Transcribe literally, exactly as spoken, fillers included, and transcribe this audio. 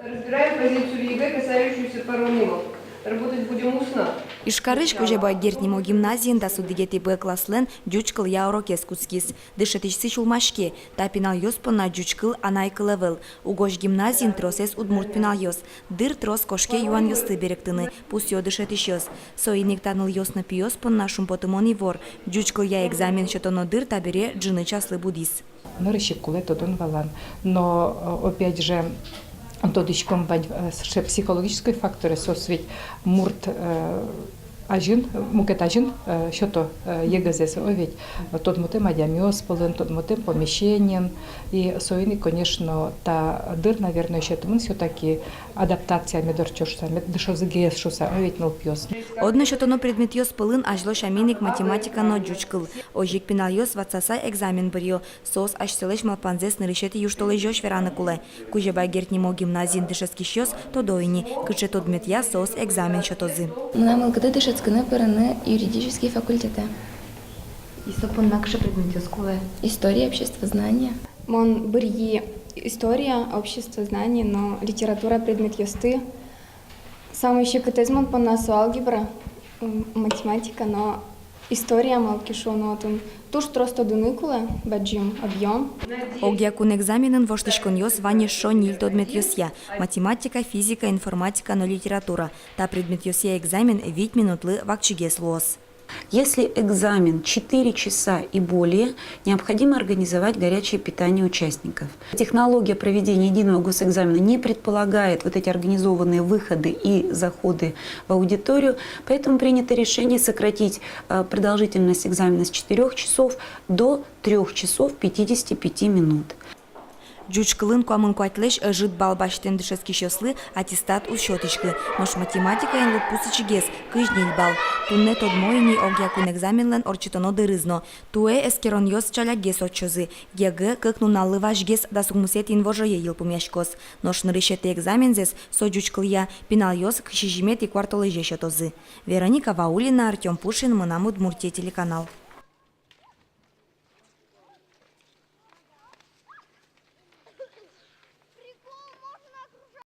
Разбираем позицию в ЕГЭ, касающуюся паронимов. Работать будем устно. Ижкарысь Кузебай Герд нимо гимназиын дас одӥгетӥ Б класслэн ӟуч кылъя урокез кутскиз. Дышетӥсьсы сюлмаське: та пиналъёс понна ӟуч кыл анай кыл ӧвӧл. Угось гимназиын тросэз удмурт пиналъёс. Дыр трос кошке юанъёсты берыктыны, пусйо дышетӥсьёс. Соин ик та нылъёс но пиос понна шумпотымон ивор. Ӟуч кылъя экзамен сётоно дыр табере ӝыны часлы будӥз. Нырысь ик кулэ тодон-валан. Но, э, опять же, тодӥськом вань, э, сыӵе психологической факторез, соос ведь мурт, э, азьын, мукет азьын, э, сёто, э, ЕГЭзэс, о, ведь, э, тодмотэм адямиос пӧлын, тодмотэм помещениын. И соин ик, конечно, та дыр, наверное, сётэмын всё-таки адаптация мед ортчоз шуса, мед дышозы гес шуса, о, ведь, нылпиос. Одно сётоно предметъёс пӧлын азьло сямен ик математика но ӟуч кыл. Озьы ик пиналъёс ватсаса экзамен быръё. Соос асьсэлэсь малпанзэс нырысетӥ южтолэзёзь вераны кулэ. Кузебай Герд нимо гимназиын дышетскисьёс тодо ини, кыӵе тодметъя соос экзамен сётозы. Мынам мылкыды дышетскыны пырыны юридический факультетэ. И со понна кыӵе предметъёс кулэ? История, обществознание. Мон быръи история, обществознание но литература предметъёсты. Самой секытэз мон понна со алгебра, м, математика но история, малы ке шуоно, отын туж трос тодыны кулэ, бадӟым объём. Огъякун экзаменын воштӥськонъёс вань эшшо ньыль тодметъёсъя: математика, физика, информатика но литература. Та предметъёсъя экзамен вить минутлы вакчигес луоз. Если экзамен четыре часа и более, необходимо организовать горячее питание участников. Технология проведения единого госэкзамена не предполагает вот эти организованные выходы и заходы в аудиторию, поэтому принято решение сократить, э, продолжительность экзамена с четырёх часов до трёх часов пятидесяти пяти минут. Ӟуч кылын куамын куатьлэсь ӧжыт балл басьтэм дышетскисьёслы аттестат уз сётӥськы, нош математикаын лыдпус ичигес, кызь ньыль балл. Туннэ тодмо ини огъякун экзаменлэн ортчытоно дырыз но. Туэ эскеронъёс ӵалякгес ортчозы. ЕГЭ кык нуналлы вазьгес, дас укмысэтӥ инвожое йылпумъяськоз. Нош нырысетӥ экзамензэс, со ӟуч кылъя, пиналъёс сизьыметӥ куартолэзе сётозы. Вероника Ваулина, Артём Пушин, «Мынам Удмуртие» телеканал.